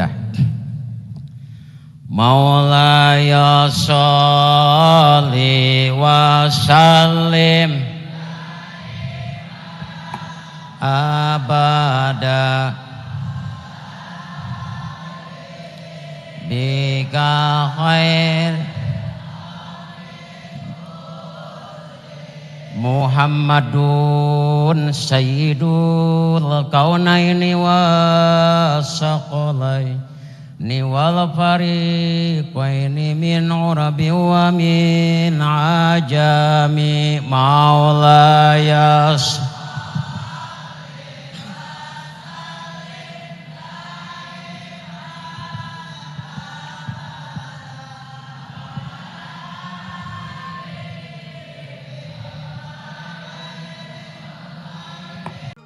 Al-Maidah. Maulaya sholli wa sallim abada bika khair Muhammadun sayyidul kaunaini wasaqalaini wal fariqaini min urabi wa min ajami. Maulaya.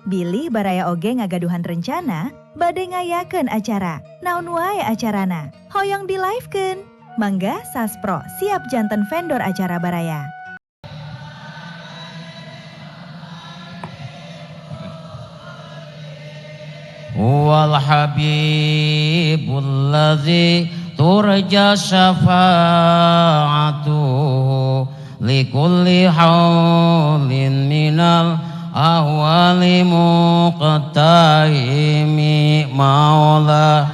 Bilih baraya oge ngagaduhan rencana bade ngayakeun acara, naon wae acarana, hoyong di live-keun, mangga Saspro siap janten vendor acara baraya. Wal habibul ladzi turja syafa'atuhu likulli haulin minal ahwali muqtahimi. Maula.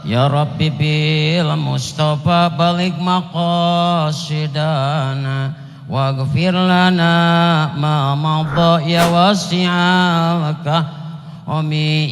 Ya Rabbi bil Mustafa balik maqasidana waghfir lana ma madha ya wasi'al kahmi.